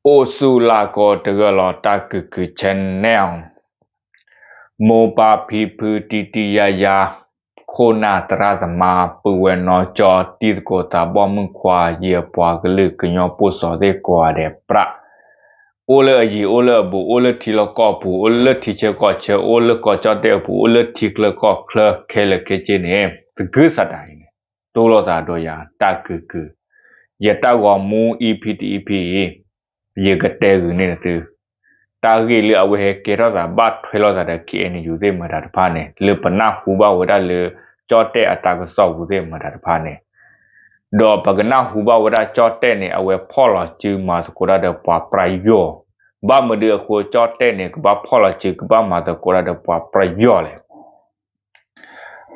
အိၣ်ဆူၣ်လၢ်ကီးတဂၢၢ်လီၤ တၢ်ကုၢ်ကုၢ် channel, မိၢ်ပၢ်ဖံဖု တံၤတံၤယါယါ, ခိၣ်နၢ်သရၣ်သမါ, ပုၢ်ဝဲၢ်နီၢ်ကၠီ, တံၤသကိးသးဘီၣ်မုၣ်ခွါ, ယပှၤကလုာ်ကညီပိာ်စီၤသ့ၣ်ကိးဂၤဒဲးပြး, အိၣ်လၢအယံၤ အိၣ်လၢအဘူး, အိၣ်လၢထံလီၢ်ကီၢ်ပူၤ, အိၣ်လၢထံဆၢကီၢ်ဆၢ, အိၣ်လၢကီၢ်ကၠီၣ်တဲၣ်အပူၤ, အိၣ်လၢထံချၢကီၢ်ချၢ ခဲလၢာ်ခဲဆ့န့ၣ် သကုၤဆးဒးအံၤန့ၣ် တိၢ်လိာ်သးဒီးယၤ တၢ်ကုၢ်ကုၢ်, ယတၢ်ဂီၤမူ EP တ EP အံၤ ယကတဲဂုာ်န့ၢ်သု တၢ်ဂ့ၢ်လၢအဝဲဟဲကဲထီၣ်သး ဘၣ်ထွဲလိာ်သးဒီး KNU သ့ၣ်မတၤတဖၣ်န့ၣ် လၢပနၢ်ဟူဘၣ်ဝဲဒၣ်လၢ ကၠီၣ်တဲၣ်အတၢ်ကစီၣ်ပူၤသ့ၣ်မတၤတဖၣ်န့ၣ်, ဒီးပကနၢ်ဟူဘၣ်ဝဲဒၣ်ကၠီၣ်တဲၣ်န့ၣ် အဝဲဖီၣ်လီၤစုမၤသကိးတၢ်ဒီးပှၤပြးယီၢ်, ဘၣ်မနုၤအဃိ ကၠီၣ်တဲၣ်န့ၣ် ကဘၣ်ဖီၣ်လီၤစု ကဘၣ်မၤသကိးတၢ်ဒီးပှၤပြးယီၢ်လဲၣ်.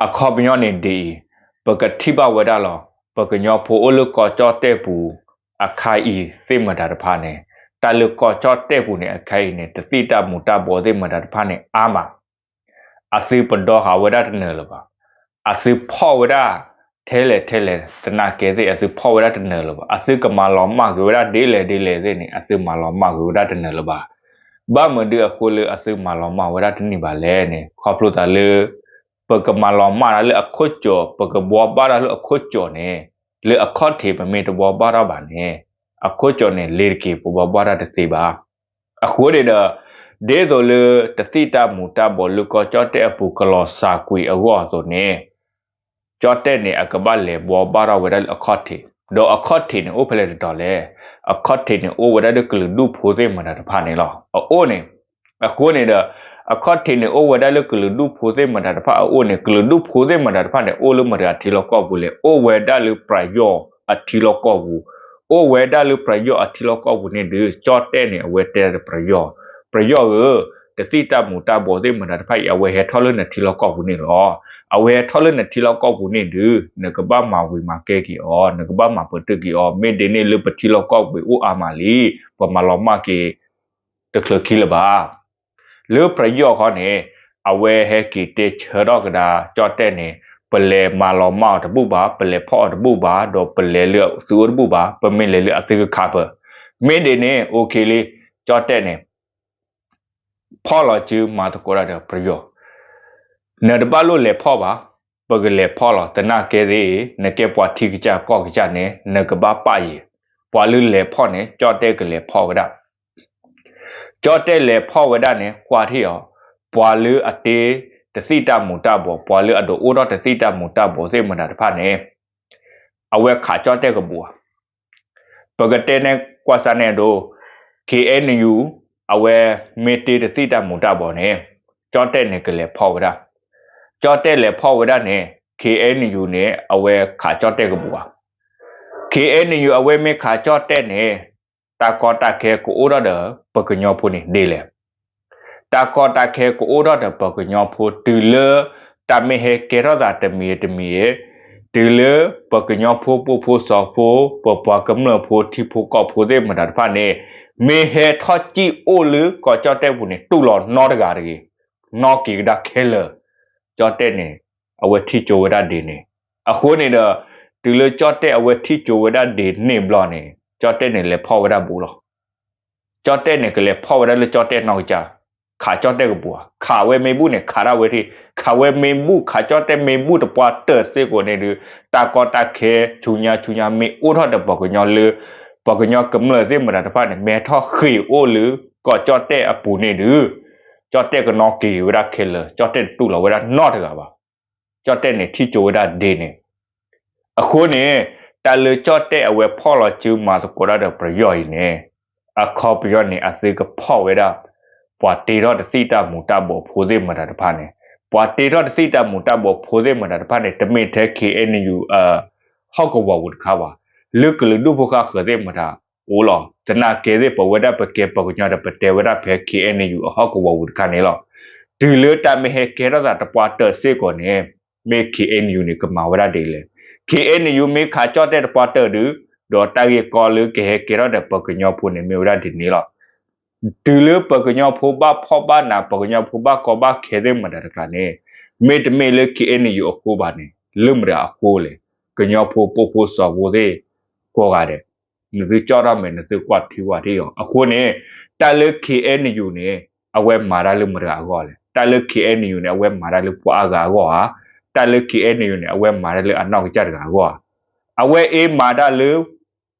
အခီပညီန့ၣ်ဒ်အံၤ, ပကထံၣ်ဘၣ်ဝဲဒၣ်လီၤ. ပကညီဖိအိၣ်လၢကီၢ်ကၠီၣ်တဲၣ်ပူၤ အခါအံၤသ့ၣ်မတၤတဖၣ်န့ၣ်, တၢ်လၢကီၢ်ကၠီၣ်တဲၣ်ပူၤန့ၣ် အခါအံၤန့ၣ် တသံၣ်တၢ်မူၤတၢ်ဘှီးသ့ၣ်မတၤတဖၣ်န့ၣ် အါမး, အသုပဒီဃာ်ဝဲဒၣ်တနၢၤလၢၤဘၣ်. အသုဖီၣ်ဝဲဒၣ် ထဲလဲၣ်ထဲလဲၣ် သနာ်က့သ့ၣ် အသုဖီၣ်ဝဲဒၣ်တနၢၤလၢၤဘၣ်. အသုကမၤလီၤမၢ်က့ၤဝဲဒၣ်ဒ်လဲၣ်ဒ်လဲၣ်သ့ၣ်န့ၣ် အသုမၤလီၤမၢ်က့ၤဝဲဒၣ်တနၢၤလၢၤဘၣ်. ဘၣ်မနုၤအဃိလၢအသုမၤလီၤမၢ်ဝဲဒၣ်တန့ၢ်ဘၣ်လဲၣ်န့ၣ် ခီဖျိသးလၢ ပကမၤလီၤမၢ်တၢ်လၢအခိၣ်ကၠီၣ်, ပကဘှီဘၣ်တၢ်လၢအခိၣ်ကၠီၣ်န့ၣ်, လၢအခီၣ်ထံးပမ့ၢ်တဘှီဘၣ်ထီၣ်ဘၣ်န့ၣ်, အခီၣ်ကၠီၣ်န့ၣ် လ့ၤတက့ၤ ပဘှီဘၣ်တၢ်တသ့ဘၣ်. အဃိန့ၣ်ဒီး ဒ်သိးလၢတသံၣ်တၢ်မူၤတၢ်ဘှီးလၢကီၢ်ကၠီၣ်တဲၣ်အပူၤကလီၤစှၤကွံာ်အဂီၢ်အသိးန့ၣ်, ကၠီၣ်တဲၣ်န့ၣ် အကဘၣ်လဲၤဘှီဘၣ်ထီၣ်ဝဲဒၣ်လၢအခီၣ်ထံး, ဒီးအခီၣ်ထံးန့ၣ် အိၣ်ဖဲလဲၣ်တတီၤလဲၣ်. အခီၣ်ထံးန့ၣ် အိၣ်ဝဲဒၣ်လၢကလုာ်ဒူၣ်ဖိသ့ၣ်မတၤတဖၣ်န့ၣ်လီၤ. အအိၣ်န့ၣ်, အဃိန့ၣ်ဒီး အခီၣ်ထံးန့ၣ် အိၣ်ဝဲဒၣ်လၢကလုာ်ဒူၣ်ဖိသ့ၣ်မတၤတဖၣ်အအိၣ်န့ၣ်, ကလုာ်ဒူၣ်ဖိသ့ၣ်မတၤတဖၣ်န့ၣ် အိၣ်လၢမတၤအထံလီၢ်ကီၢ်ပူၤလဲၣ်. အိၣ်ဝဲဒၣ်လၢပြးယီၢ်အထံလီၢ်ကီၢ်ပူၤ, အိၣ်ဝဲဒၣ်လၢပြးယီၢ်အထံလီၢ်ကီၢ်ပူၤန့ၣ်ဒုး ကၠီၣ်တဲၣ်န့ၣ် အဝဲတဲဒီးပြးယီၢ်, ပြးယီၢ်ဧၢ, တသံၣ်တၢ်မူၤတၢ်ဘှီးသ့ၣ်မတၤတဖၣ်အံၤ အဝဲဟဲထီၣ်လၢနထံလီၢ်ကီၢ်ပူၤန့ၣ်လီၤ. အဝဲဟဲထီၣ်လၢနထံလီၢ်ကီၢ်ပူၤန့ၣ်ဒုး နကဘၣ်မၤဝံၤမၤကဲက့ၤအီၤ, နကဘၣ်မၤပတုာ်က့ၤအီၤ, မ့ၢ်ဒ်န့ၣ်လၢပထံလီၢ်ကီၢ်ပူၤအိၣ်အါမးလံ, ပမၤလီၤမၢ်က့ၤ တချုးခံလၢၤဘၣ်. လၢပြးယီၢ်ခီန့ၣ် အဝဲဟဲက့ၤတဲဆၢထီၣ်ကဒါကၠီၣ်တဲၣ်န့ၣ်, ပလဲၤမၤလီၤမၢ်အီၤတဘူၣ်ဘၣ်, ပလဲၤဖီၣ်အီၤတဘူၣ်ဘၣ်, ဒီးပလဲၤလၢသုအိၣ်တဘူၣ်ဘၣ်, ပမ့ၢ်လဲၤလၢအသုကခးပၢၤ, မ့ၢ်ဒ်န့ၣ် အိၣ်ခ့လံ, ကၠီၣ်တဲၣ်န့ၣ် ဖီၣ်လီၤစုမၤသကိးတၢ်ဒီးပြးယီၢ်, နတဘၣ်လိၣ်လဲၤဖီၣ်ဘၣ်, ပကလဲၤဖီၣ်လီၤ. သနာ်က့သ့ၣ် နကဲပှၤထံကစၢ်ကီၢ်ကစၢ်န့ၣ် နကဘၣ်ပာ်ယံၤ, ပှၤလၢလဲၤဖီၣ်န့ၣ် ကၠီၣ်တဲၣ်ကလဲၤဖီၣ်ဝဲဒၣ် ကၠီၣ်တဲၣ်လဲၤဖီၣ်ဝဲဒၣ်န့ၣ် ကွၢ်ထံၣ်အီၤ, ပှၤလၢအတ့တသံၣ်တၢ်မူၤတၢ်ဘှီး, ပှၤလၢအဒိးအိၣ်ထီၣ်တသံၣ်တၢ်မူၤတၢ်ဘှီးသ့ၣ်မတၤတဖၣ်န့ၣ် အဝဲခးကၠီၣ်တဲၣ်ကပူၤဧါ. ပကတဲန့ၣ်ကွၢ်စၢ်န့ၣ်အဒိ, KNU အဝဲမ့ၢ်တ့တသံၣ်တၢ်မူၤတၢ်ဘှီးန့ၣ် ကၠီၣ်တဲၣ်န့ၣ်ကလဲၤဖီၣ်ဝဲဒၣ်, ကၠီၣ်တဲၣ်လဲၤဖီၣ်ဝဲဒၣ်န့ၣ် KNU န့ၣ် အဝဲခးကၠီၣ်တဲၣ်ကပူၤဧါ. KNU အဝဲမ့ၢ်ခးကၠီၣ်တဲၣ်န့ၣ် တၢ်ကီတၢ်ခဲကအိၣ်ထီၣ်ဒီးပှၤကညီဖိန့ၣ်ဒ်လဲၣ်. တၢ်ကီတၢ်ခဲကအိၣ်ထီၣ်ဒီးပှၤကညီဖိ တုၤလၢတၢ်မ့ၢ်ဟဲကဲထီၣ်သးတမံၤတမံၤ, တုၤလၢပှၤကညီဖိပိာ်ဖိစီၤဖိ, ပပှၤကမျၢၢ်ဖိထံဖိကီၢ်ဖိသ့ၣ်မတၤတဖၣ်န့ၣ် မ့ၢ်ဟဲထီၣ်စံၣ်အိၣ်လၢကီၢ်ကၠီၣ်တဲၣ်ပူၤန့ၣ် တူၢ်လိာ်နီတဂၤတဂ့ၤ, နီၣ်က့ၤကဒါခဲလၢာ်, ကၠီၣ်တဲၣ်န့ၣ် အဝဲထံၣ်ကၠိဝဲဒၣ်ဒ်န့ၣ်. အဃိန့ၣ်ဒီး တုၤလၢကၠီၣ်တဲၣ်အဝဲထံၣ်ကၠိဝဲဒၣ်ဒ်န့ၣ်ဘျီန့ၣ် ကၠီၣ်တဲၣ်န့ၣ်လဲၤဖီၣ်ဝဲဒၣ်ဘူးလီၤ. ကၠီၣ်တဲၣ်န့ၣ်ကလဲၤဖီၣ်ဝဲဒၣ်လၢကၠီၣ်တဲၣ်နီၢ်ကစၢ်, ခးကၠီၣ်တဲၣ်ကပူၤဧါ. ခးဝဲမ့ၢ်ဘူၣ်န့ၣ် ခးဒၣ်ဝဲထံၣ်, ခးဝဲမ့ၢ်ဘူၣ် ခးကၠီၣ်တဲၣ်မ့ၢ်ဘူၣ်တပှၢ်တၢၢ်စ့ၢ်ကီးန့ၣ်ဒုး တၢ်ကီတၢ်ခဲဆူညါဆူညါမ့ၢ်အိၣ်ထီၣ်ဒီးပှၤကညီလၢ ပှၤကညီကမျၢၢ်သ့ၣ်မတၤတဖၣ်န့ၣ် မ့ၢ်ဟဲထီၣ်ဃ့ၢ်အိၣ်လၢကီၢ်ကၠီၣ်တဲၣ်အပူၤန့ၣ်ဒုး ကၠီၣ်တဲၣ်ကနီၣ်က့ၤဝဲဒၣ်ခဲလၢာ်, ကၠီၣ်တဲၣ်တတူၢ်လိာ်ဝဲဒၣ်နီတဂၤဘၣ်. ကၠီၣ်တဲၣ်န့ၣ်ထံၣ်ကၠိဝဲဒၣ်ဒ်န့ၣ်. အဃိန့ၣ် တၢ်လၢကၠီၣ်တဲၣ်အဝဲဖီၣ်လီၤစုမၤသကိးတၢ်ဒီးပယီၤအံၤန့ၣ် အခီပညီန့ၣ် အသုကဖီၣ်ဝဲဒၣ် ပှၤတ့ထီၣ်တသံၣ်တၢ်မူၤတၢ်ဘှီးဖိသ့ၣ်မတၤတဖၣ်န့ၣ်, ပှၤတ့ထီၣ်တသံၣ်တၢ်မူၤတၢ်ဘှီးဖိသ့ၣ်မတၤတဖၣ်န့ၣ် တမ့ၢ်ထဲ KNU အဟီၣ်ကဝီၤပူၤတခါဘၣ်, လၢကလုာ်ဒူၣ်ဖိဃၣ်ဃၢၤသ့ၣ်မတၤအိၣ်လီၤ. သနာ်က့သ့ၣ် ပဝဲဒၣ်ပကဲပှၤကညီဒီး ပတဲဝဲဒၣ်ဖဲ KNU အဟီၣ်ကဝီၤပူၤတခါန့ၣ်လီၤ. တုၤလၢတၢ်မ့ၢ်ဟဲကဲထီၣ်သးတပှၢ်တၢၢ်စ့ၢ်ကီးန့ၣ် မ့ၢ် KNU န့ၣ် ကမၤဝဲဒၣ်ဒ်လဲၣ်. KNU မ့ၢ်ခးကၠီၣ်တဲၣ်တပှၢ်တၢၢ်ဒုး, ဒီးတၢ်ဂ့ၢ်ကီလၢကဟဲကဲထီၣ်ဒီးပှၤကညီဖိန့ၣ် မ့ၢ်ဝဲဒၣ်ဒ်န့ၣ်လီၤ. တုၤလၢပှၤကညီဖိဘၣ်ဖှီၣ်ဘၣ်နး, ပှၤကညီဖိဘၣ်ကီဘၣ်ခဲသ့ၣ်မတၤတဖၣ်န့ၣ်, မ့တမ့ၢ်လၢ KNU အဃိဘၣ်န့ၣ် လၢမတၤအဃိလဲၣ်. ကညီဖိပိာ်ဖိစီၤဖိသ့ၣ်ကိးဂၤဒဲး နသုကၠီၣ်ထီၣ်မဲာ် နသုကွၢ်ထံဝၢ်ထံအီၤ. အဃိန့ၣ် တၢ်လၢ ခ့ၣ်အဲၣ်ယူၣ်န့ၣ် အဝဲမၤတၢ်လၢမတၤတဂၤအဂီၢ်လဲၣ်. တၢ်လၢ ခ့ၣ်အဲၣ်ယူၣ်န့ၣ် အဝဲမၤတၢ်လၢပှၤအါဂၤအဂီၢ်ဧါ. တၢ်လၢ ခ့ၣ်အဲၣ်ယူၣ်န့ၣ် အဝဲမၤတၢ်လၢအနီၢ်ကစၢ်တဂၤအဂီၢ်ဧါ. အဝဲအ့မၤတၢ်လၢ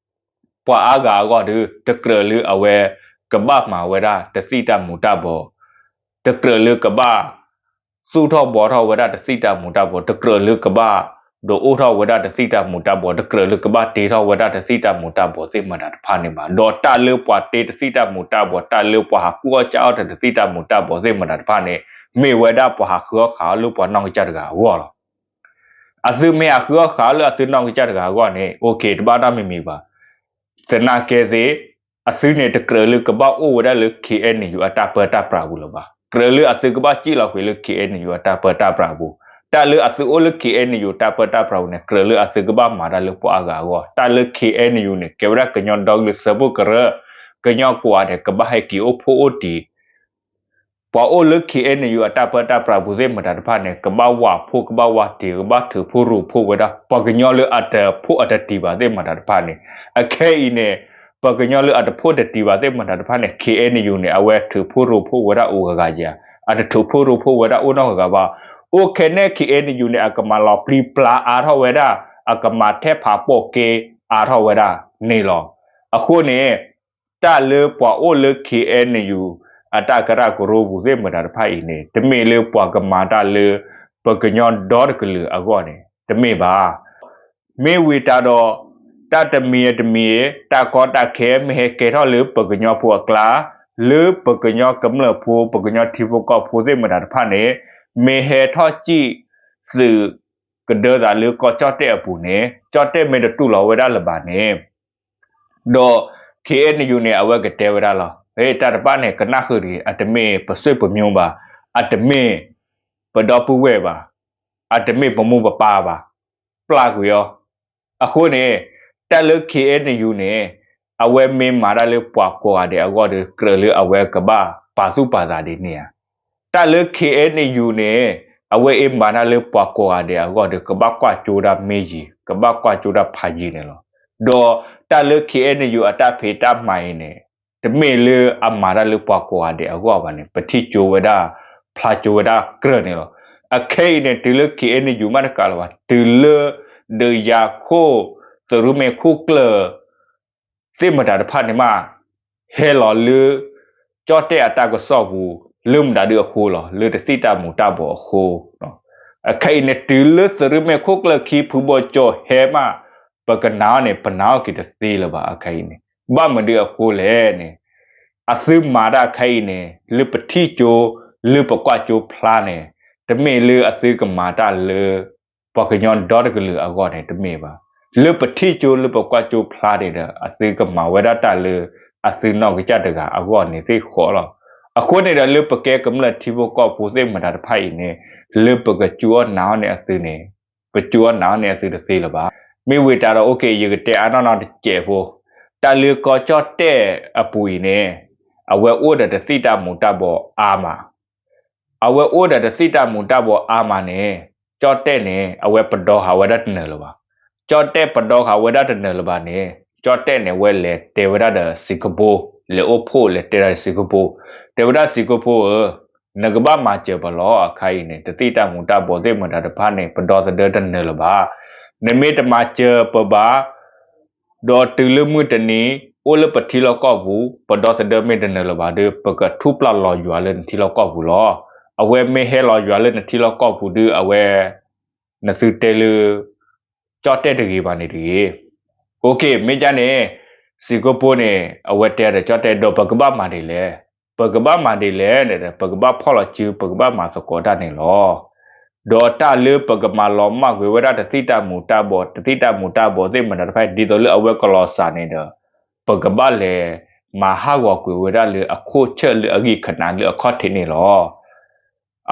ပှၤအါဂၤအဂီၢ်ဒီး တကြၢးလၢအဝဲ ကဘၣ်မၤဝဲဒၣ်တသံၣ်တၢ်မူၤတၢ်ဘှီး, တကြၢးလၢကဘၣ် သူၣ်ထီၣ်ဘှီထီၣ်ဝဲဒၣ်တသံၣ်တၢ်မူၤတၢ်ဘှီး, တကြၢးလၢကဘၣ် ဒုးအိၣ်ထီၣ်ဝဲဒၣ်တသံၣ်တၢ်မူၤတၢ်ဘှီး, တကြၢးလၢကဘၣ်တ့ထီၣ်ဝဲဒၣ်တသံၣ်တၢ်မူၤတၢ်ဘှီးသ့ၣ်မတၤတဖၣ်န့ၣ်ဘၣ်. ဒီးတၢ်လၢပှၤတ့တသံၣ်တၢ်မူၤတၢ်ဘှီး, တၢ်လၢပှၤဟးဃုအီၣ်ကၢ်အီၣ်တၢ်တသံၣ်တၢ်မူၤတၢ်ဘှီးသ့ၣ်မတၤတဖၣ်န့ၣ် မ့ၢ်ဝဲဒၣ်ပှၤဟးဃုအီၣ်ဃုအီၣ်လၢပှၤနီၢ်ကစၢ်တဂၤအဂီၢ်လီၤ. အသုမ့ၢ်ဟးဃုအီၣ်ဃုအီၣ်လၢအသုနီၢ်ကစၢ်တဂၤအဂီၢ်န့ၣ် OK တဘၣ်တၢ်မံၤမံၤဘၣ်. သနာ်က့သ့ၣ် အသုန့ၣ်တကြၢးလၢကဘၣ်အိၣ်ဝဲဒၣ်လၢ ခ့ၣ်အဲၣ်ယူၣ် အတၢ်ပၢတၢ်ပြးပူၤလၢၤဘၣ်. ကြၢးလၢအသုကဘၣ်စံၣ်လီၤကွံာ်လၢ ခ့ၣ်အဲၣ်ယူၣ် အတၢ်ပၢတၢ်ပြးပူၤ. တၢ်လၢအသုအိၣ်လၢ ခ့ၣ်အဲၣ်ယူၣ် တၢ်ပၢတၢ်ပြးပူၤန့ၣ် ကြၢးလၢအသုကဘၣ်မၤတၢ်လၢပှၤအါဂၤအဂီၢ်. တၢ်လၢ ခ့ၣ်အဲၣ်ယူၣ် န့ၣ် ကဲဝဲဒၣ်ကညီဒီကလုာ်စၢဖှိၣ်ကရၢ, ကညီကိးဂၤဒဲး ကဘၣ်ဟဲက့ၤအိၣ်ဖှိၣ်အိၣ်တံၢ် ပှၤအိၣ်လၢ ခ့ၣ်အဲၣ်ယူၣ် အတၢ်ပၢတၢ်ပြးပူၤသ့ၣ်မတၤတဖၣ်န့ၣ် ကဘၣ်ဝးဖှိၣ် ကဘၣ်ဝးတံၢ် ကဘၣ်ထုးဖှိၣ်ရိဖှိၣ်ဝဲဒၣ် ပှၤကညီလၢအတဖှိၣ်အတတံၢ်ဘၣ်သ့ၣ်မတၤတဖၣ်န့ၣ်. အခဲအံၤန့ၣ် ပှၤကညီလၢအတဖှိၣ်တတံၢ်ဘၣ်သ့ၣ်မတၤတဖၣ်န့ၣ် ခ့ၣ်အဲၣ်ယူၣ် န့ၣ် အဝဲထုးဖှိၣ်ရိဖှိၣ်ဝဲဒၣ်အိၣ်ဂၤဂၤဧါ. အတထုးဖှိၣ်ရိဖှိၣ်ဝဲဒၣ်အိၣ်နီတဂၤဂၤဘၣ်. အိၣ်ခဲန့ၣ် ခ့ၣ်အဲၣ်ယူၣ် န့ၣ် အကမၤလီၤပျံၤပျါအါထီၣ်ဝဲဒၣ်, အကမၤထဲဖးပိာ်က့အါထီၣ်ဝဲဒၣ်န့ၣ်လီၤ. အဃိန့ၣ် တၢ်လၢပှၤအိၣ်လၢ ခ့ၣ်အဲၣ်ယူၣ် အတၢ်ကရၢကရိပူၤသ့ၣ်မတၤတဖၣ်အံၤန့ၣ် တမ့ၢ်လၢပှၤကမၤတၢ်လၢ ပှၤကညီဒီတကလုာ်အဂီၢ်န့ၣ် တမ့ၢ်ဘၣ်. မ့ၢ်ဝံၤတၢ်ဒီး တၢ်တမံၤတမံၤ တၢ်ကီတၢ်ခဲမ့ၢ်ဟဲကဲထီၣ်လၢပှၤကညီဖိအကျါ, လၢပှၤကညီကမျၢၢ်ဖိ ပှၤကညီထံဖိကီၢ်ဖိသ့ၣ်မတၤတဖၣ်န့ၣ် မ့ၢ်ဟဲထီၣ်စံၣ်သုးကဒၢသးလၢကီၢ်ကၠီၣ်တဲၣ်အပူၤန့ၣ် ကၠီၣ်တဲၣ်မ့ၢ်တတူၢ်လိာ်ဝဲဒၣ်လၢၤဘၣ်န့ၣ် ဒီး ခ့ၣ်အဲၣ်ယူၣ် န့ၣ် အဝဲကတဲဝဲဒၣ်လီၤ. တၢ်တဖၣ်န့ၣ် ကနၣ်ဃုာ်တဂ့ၤ, အတမ့ၢ်ပစိၣ်ပမျိုးဘၣ်, အတမ့ၢ်ပဒီပုၢ်ဝဲၢ်ဘၣ်, အတမ့ၢ်ပမိၢ်ပပၢ်ဘၣ်, ပျၢ်ကွံာ်အီၤ. အဃိန့ၣ် တၢ်လၢ ခ့ၣ်အဲၣ်ယူၣ် န့ၣ် အဝဲမ့ၢ်မၤတၢ်လၢပှၤကိးဂၤဒဲးအဂီၢ်ဒီး ကြၢးလၢအဝဲကဘၣ်ပာ်သူၣ်ပာ်သးဒ်န့ၣ်ဧါ. တၢ်လၢ ခ့ၣ်အဲၣ်ယူၣ် န့ၣ် အဝဲအ့မၤတၢ်လၢပှၤကိးဂၤဒဲးအဂီၢ်ဒီး ကဘၣ်ကွၢ်ကၠိတၢ်မ့ၢ်ယံၤ, ကဘၣ်ကွၢ်ကၠိတၢ်ဖးယံၤန့ၣ်လီၤ. ဒီးတၢ်လၢ ခ့ၣ်အဲၣ်ယူၣ် အတၢ်ဖံးတၢ်မၤအံၤန့ၣ် တမ့ၢ်လၢအမၤတၢ်လၢပှၤကိးဂၤဒဲးအဂီၢ်ဘၣ်န့ၣ် ပထံၣ်ကၠိဝဲဒၣ် ဖျါကၠိဝဲဒၣ်ကြၢးန့ၣ်လီၤ. အခဲအံၤန့ၣ် တုၤလၢ ခ့ၣ်အဲၣ်ယူၣ် မးတကးလၢၤဘၣ်, တုၤလၢ ဒုးယၤခိၣ် သုးရ့မဲာ်ခိၣ်ကျၢၢ် သ့ၣ်မတၤတဖၣ်န့ၣ်မး ဟဲလီၤလၢ ကၠီၣ်တဲၣ်အတၢ်ကစီၣ်ပူၤ လၢမတၤဒုအဃိလီၤ, လၢတသံၣ်တၢ်မူၤတၢ်ဘှီးအဃိ. အခဲအံၤန့ၣ် တုၤလၢသုးရ့မဲာ်ခိၣ်ကျၢၢ်ခံ ဖုဘီကၠိဟဲမး ပကနာ်အီၤန့ၣ် ပနာ်အီၤက့ၤတသ့လၢၤဘၣ်. အခဲအံၤန့ၣ် ဘၣ်မနုၤအဃိလဲၣ်န့ၣ် အသုမၤတၢ်ခဲအံၤန့ၣ် လၢပထံၣ်ကၠိ လၢပကွၢ်ကၠိဖျါန့ၣ် တမ့ၢ်လၢအသုကမၤတၢ်လၢ ပှၤကညီဒီတကလုာ်အဂီၢ်န့ၣ် တမ့ၢ်ဘၣ်. လၢပထံၣ်ကၠိ လၢပကွၢ်ကၠိဖျါန့ၣ်ဒီး အသုကမၤဝဲဒၣ်တၢ်လၢ အသုနီၢ်ကစၢ်တဂၤအဂီၢ်န့ၣ်သ့ၣ်ဃီလီၤ. အဃိန့ၣ်ဒီး လၢပကဲကမျၢၢ်ထံဖိကီၢ်ဖိသ့ၣ်မတၤတဖၣ်အံၤန့ၣ် လၢပကစူၢ်အီၣ်နာ်အီၤန့ၣ်အသုန့ၣ် ပစူၢ်အီၣ်နာ်အီၤန့ၣ်အသုတသ့လၢၤဘၣ်. မ့ၢ်ဝံၤတၢ်ဒီး OK ယကတဲအါနီၢ်နီၢ်တစဲးဖိ, တၢ်လၢကီၢ်ကၠီၣ်တဲၣ်အပူၤအံၤန့ၣ် အဝဲအိၣ်ဒီးတသံၣ်တၢ်မူၤတၢ်ဘှီးအါမး အဝဲအိၣ်ဒီးတသံၣ်တၢ်မူၤတၢ်ဘှီးအါမးန့ၣ် ကၠီၣ်တဲၣ်န့ၣ် အဝဲပဒီဃာ်ဝဲဒၣ်တနၢၤလၢၤဘၣ်. ကၠီၣ်တဲၣ်ပဒီဃာ်ဝဲဒၣ်တနၢၤလၢၤဘၣ်န့ၣ် ကၠီၣ်တဲၣ်န့ၣ် အဝဲလဲၤတဲဝဲဒၣ်ဒီးစ့ၤကပူၤ, လဲၤအိၣ်ဖှိၣ်လဲၤတဲဒၣ်ဒီးစ့ၤကပူၤ, တဲဝဲဒၣ်စ့ၤကပူၤဧၢ, နကဘၣ်မၤစၢၤပှၤလီၤ. အခါအံၤန့ၣ် တသံၣ်တၢ်မူၤတၢ်ဘှီးသ့ၣ်မတၤတဖၣ်န့ၣ် ပဒီသဒၢတနၢၤလၢၤဘၣ်. နမ့ၢ်တမၤစၢၤပှၤဘၣ် ဒီးတုၤလၢမုၢ်တနံၤ အိၣ်လၢပထံလီၢ်ကီၢ်ပူၤ ပဒီသဒၢမ့ၢ်တနၢၤလၢၤဘၣ်ဒီး ပကထူၣ်ပျၢ်လီၤယွၤလၢနထံလီၢ်ကီၢ်ပူၤလီၤ. အဝဲမ့ၢ်ဟဲလီၤယွၤလၢနထံလီၢ်ကီၢ်ပူၤဒီး အဝဲ နသုတဲလၢ ကၠီၣ်တဲၣ်တဂ့ၤဘၣ်န့ၣ်တဂ့ၤ. OK မ့ၢ်ဒ်န့ၣ် စ့ၤကပူၤန့ၣ် အဝဲတဲဒီးကၠီၣ်တဲၣ် ဒီးပကဘၣ်မၤဒ်လဲၣ်, ပကဘၣ်မၤဒ်လဲၣ်န့ၣ်ဒီး ပကဘၣ်ဖီၣ်လီၤစု ပကဘၣ်မၤသကိးတၢ်န့ၣ်လီၤ. ဒီးတၢ်လၢပကမၤလီၤမၢ်ကွံာ်ဝဲဒၣ်တသံၣ်တၢ်မူၤတၢ်ဘှီး တသံၣ်တၢ်မူၤတၢ်ဘှီးသ့ၣ်မတၤတဖၣ် ဒ်သိးလၢအဝဲကလီၤစၢ်န့ၣ်ဒီး ပကဘၣ်လဲၤမၤဟးဂီၤကွံာ်ဝဲဒၣ်လၢအခိၣ်ဆၢၣ်လၢအဂံၢ်ခနၣ်လၢအခီၣ်ထံးန့ၣ်လီၤ.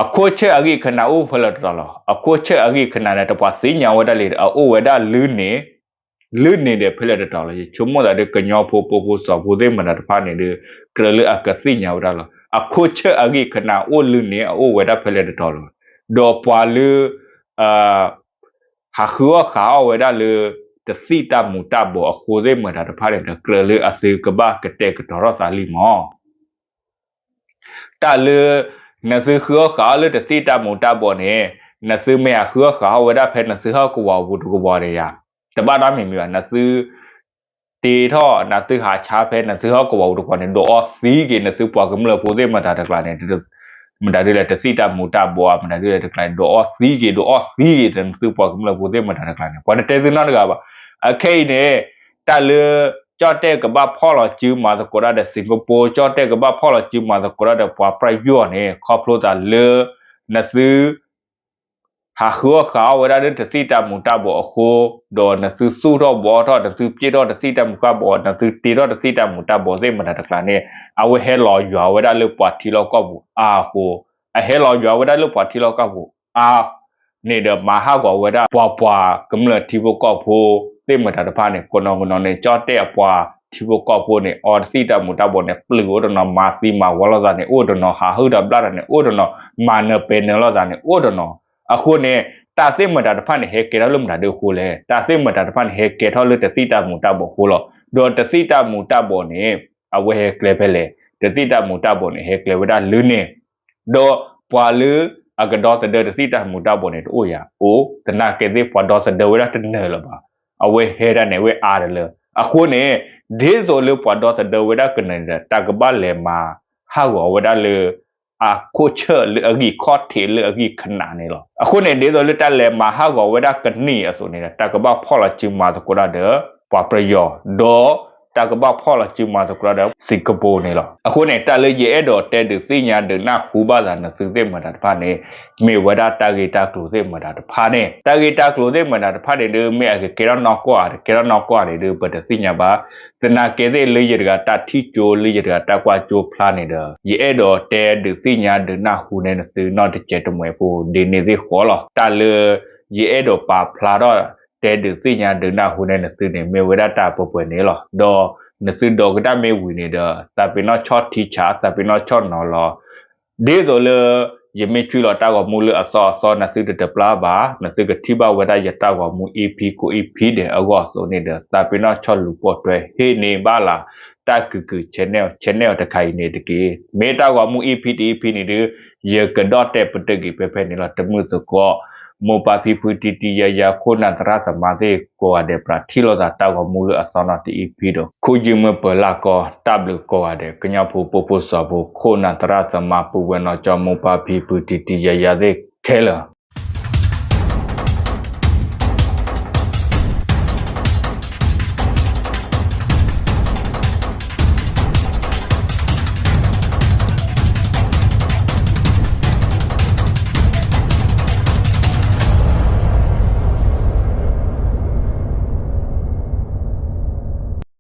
အခိၣ်ဆၢၣ်အဂံၢ်ခနၣ်အိၣ်ဖဲလဲၣ်တတီၤလီၤ. အခိၣ်ဆၢၣ်အဂံၢ်ခနၣ်န့ၣ် တပှၤသ့ၣ်ညါဝဲဒၣ်လံဒီး အအိၣ်ဝဲဒၣ်လၢန့ၣ် လၢန့ၣ်ဒီးဖဲလဲၣ်တတီၤလီၤ. ယဆိကမိၣ်သးဒီး ကညီဖိပိာ်ဖိစီၤဖိသ့ၣ်မတၤတဖၣ်န့ၣ်ဒီး ကြၢးလၢအကသ့ၣ်ညါဝဲဒၣ်လီၤ. အခိၣ်ဆၢၣ်အဂံၢ်ခနၣ်အိၣ်လၢန့ၣ် အအိၣ်ဝဲဒၣ်ဖဲလဲၣ်တတီၤလီၤ. ဒီးပှၤလၢ ဟးဃုအီၣ်ဃုအီၣ်ဝဲဒၣ်လၢ တသံၣ်တၢ်မူၤတၢ်ဘှီးအဃိသ့ၣ်မတၤတဖၣ်န့ၣ်ဒီး ကြၢးလၢအသုကဘၣ်ကတဲာ်ကတီၤထီၣ်သးလံမး. တၢ်လၢ နသုဃုအီၣ်ဃုအီလၢတသံၣ်တၢ်မူၤတၢ်ဘှီးန့ၣ် နသုမ့ၢ်ဟးဃုအီၣ်ဃုအီဝဲဒၣ်ဖဲနသုဟီၣ်ကဝီၤပူၤတကဝီၤန့ၣ်ယၤ တဘၣ်နီတမံၤမံၤဘၣ်. နသု တ့ထီၣ် နသုဟးဆါဖဲနသုဟီၣ်ကဝီၤပူၤတကဝီၤန့ၣ် ဒုးအီသံက့ၤနသုပှၤကမျၢၢ်ဖိသ့ၣ်မတၤတကျါန့ၣ် မတၤဒုးလဲၣ် တသံၣ်တၢ်မူၤတၢ်ဘှီး မတၤဒုးလဲၣ်တကျါန့ၣ် ဒုးအီသံက့ၤ ဒုးအီသံက့ၤနသုပှၤကမျၢၢ်ဖိသ့ၣ်မတၤတကျါန့ၣ် ပှၤတတဲသုနီတဂၤဘၣ်. အခဲအံၤန့ၣ် တၢ်လၢ ကၠီၣ်တဲၣ်ကဘၣ်ဖီၣ်လီၤစုမၤသကိးတၢ်ဒီး Singapore ကၠီၣ်တဲၣ်ကဘၣ်ဖီၣ်လီၤစုမၤသကိးတၢ်ဒီးပှၤပြယီၤန့ၣ် ခီဖျိသးလၢ နသု ဟးဃုအီၣ်ဃုအီဝဲဒၣ်လၢတသံၣ်တၢ်မူၤတၢ်ဘှီးအဃိ, ဒီးနသုသူၣ်ထီၣ်ဘှီထီၣ် နသုပျဲၢ်ထီၣ်တသံၣ်တၢ်မူၤတၢ်ဘှီး နသုတ့ထီၣ်တသံၣ်တၢ်မူၤတၢ်ဘှီးသ့ၣ်မတၤတကျါန့ၣ် အဝဲဟဲလီၤယွၤဝဲဒၣ်လၢပှၤထံလီၢ်ကီၢ်ပူၤအါအဃိ, အဟဲလီၤယွၤဝဲဒၣ်လၢပှၤထံလီၢ်ကီၢ်ပူၤအါ န့ၣ်ဒီးမၤဟးဂီၤဝဲဒၣ် ပှၤပှၤကမျၢၢ်ထံဖိကီၢ်ဖိသ့ၣ်မတၤတဖၣ်န့ၣ် ကိးနီၢ်ကိးနီၢ်န့ၣ် ကၠီၣ်တဲၣ်အပှၤထံဖိကီၢ်ဖိန့ၣ် အီတသံၣ်တၢ်မူၤတၢ်ဘှီးန့ၣ် ပျုၢ်အိၣ်တနီၤ မၤသံမၤဝီလိာ်သးန့ၣ် အိၣ်တနီၤ ဟးဟုၣ်တဘျၣ်တၢ်န့ၣ် အိၣ်တနီၤ မၤနၢၤပဲနၢၤလိာ်သးန့ၣ် အိၣ်တနီၤ. အဃိန့ၣ် တၢ်သ့ၣ်မတၤတဖၣ်န့ၣ် ဟဲကဲထီၣ်လၢမတၤဒုအဃိလဲၣ်. တၢ်သ့ၣ်မတၤတဖၣ်န့ၣ် ဟဲကဲထီၣ်လၢတသံၣ်တၢ်မူၤတၢ်ဘှီးအဃိလီၤ. ဒီးတသံၣ်တၢ်မူၤတၢ်ဘှီးန့ၣ် အဝဲဟဲကျဲဖဲလဲၣ်. တသံၣ်တၢ်မူၤတၢ်ဘှီးန့ၣ် ဟဲကျဲဝဲဒၣ်လၢန့ၣ် ဒီးပှၤလၢအကဒီသဒၢတသံၣ်တၢ်မူၤတၢ်ဘှီးန့ၣ် တအိၣ်ယၤ အိၣ် သနာ်က့သ့ၣ်ပှၤဒီသဒၢဝဲဒၣ်တနၢၤလၢၤဘၣ်. အဝဲဟဲဒၣ်န့ၣ် အဝဲအါတလၢ. အဃိန့ၣ် ဒ်သိးလၢပှၤဒီသဒၢဝဲဒၣ်ကနၢၤန့ၣ်ဒီး တၢ်ကဘၣ်လဲၤမၤဟးဂီၤဝဲဒၣ်လၢ အခိၣ်ဆၢၣ်လၢအဂံၢ်ခီၣ်ထံးလၢအဂံၢ်ခနးန့ၣ်လီၤ. အဃိန့ၣ် ဒ်သိးလၢတၢ်လဲၤမၤဟးဂီၤဝဲဒၣ်ကနံၣ်အသိးန့ၣ်ဒီး တၢ်ကဘၣ်ဖီၣ်လီၤစုမၤသကိးတၢ်ဒီး ပှၤပြယီၤ ဒီး တၢ်ကဘၣ်ဖီၣ်လီၤစုမၤသကိးတၢ်ဒီး Singapore န့ၣ်လီၤ. အဃိန့ၣ် တၢ်လၢယအဲၣ်ဒိးတဲဒုးသ့ၣ်ညါဒုးနၢ်ဟူဘၣ်သးနသုသ့ၣ်မတၤတဖၣ်န့ၣ် မ့ၢ်ဝဲဒၣ်တၢ်ဂ့ၢ်တၢ်ကျိၤသ့ၣ်မတၤတဖၣ်န့ၣ် တၢ်ဂ့ၢ်တၢ်ကျိၤသ့ၣ်မတၤတဖၣ်န့ၣ်ဒီး မ့ၢ်အကကဲထီၣ်နီၢ်ကီၢ်ဧါ တကဲထီၣ်နီၢ်ကီၢ်ဧါန့ၣ်ဒီး ပတသ့ၣ်ညါဘၣ်. သနာ်က့သ့ၣ်လၢယတဂၤတၢ်ထံၣ်ကၠိ လၢယတဂၤတၢ်ကွၢ်ကၠိဖျါန့ၣ်ဒီး ယအဲၣ်ဒိးတဲဒုးသ့ၣ်ညါဒုးနၢ်ဟူန့ၢ်နသုနီၢ်တစဲးတမှဲၤဖိဒ်န့ၣ်သ့ၣ်ဃီလီၤ. တၢ်လၢ ယအဲၣ်ဒိးပာ်ဖျါထီၣ် တဲဒုးသ့ၣ်ညါဒုးနၢ်ဟူန့ၢ်နသုန့ၣ် မ့ၢ်ဝဲဒၣ်တၢ်ပှဲၤပှဲၤန့ၣ်လီၤ. ဒီးနသုဒိးကတၢ်မ့ၢ်ဝံၤန့ၣ်ဒီး သးပ့ၤနီၣ်ဆီၣ်ထံဆး သးပ့ၤနီၣ်ဆီၣ်နီၤလီၤ. ဒ်သိးလၢ ယမ့ၢ်ကွၢ်လီၤတၢ်ဂီၤမူလၢအသီအသီ နသုတတပျၢ်ဘၣ် နသုကထံၣ်ဘၣ်ဝဲဒၣ်ယတၢ်ဂီၤမူ EP ကိး EP ဒဲးအဂီၢ်အသိးန့ၣ်ဒီး သးပ့ၤနီၣ်ဆီၣ်လူၤပိာ်ထွဲဟ့ၣ်န့ၢ်ဘၣ်လၢ တၢ်ကုၢ်ကုၢ် channel channel တခါအံၤန့ၣ်တက့ၢ်. မ့ၢ်တၢ်ဂီၤမူ EP တ EP န့ၣ်ဒီး ယကဒီၣ်တဲာ်ပတၢၢ်က့ၤဖဲဖဲန့ၣ်လီၤ. တမုာ်သကိး မိၢ်ပၢ်ဖံဖု တံၤတံၤယါယါ ခိၣ်နၢ်သရၣ်သမါသ့ၣ်ကိးဂၤဒဲး ပြးထံၣ်လိာ်သးတၢ်ဂီၤမူလၢအသီနီၤတ EP ဒီး ခိၣ်ယုၢ်မုၢ်ပၢၤလၢ်ကီ တၢ်ဘျုးကိးဂၤဒဲး ကညီဖိပိာ်ဖိစီၤဖိ ခိၣ်နၢ်သရၣ်သမါ ပုၢ်ဝဲၢ်နီၢ်ကၠီ မိၢ်ပၢ်ဖံဖု တံၤတံၤယါယါသ့ၣ်ခဲလၢာ်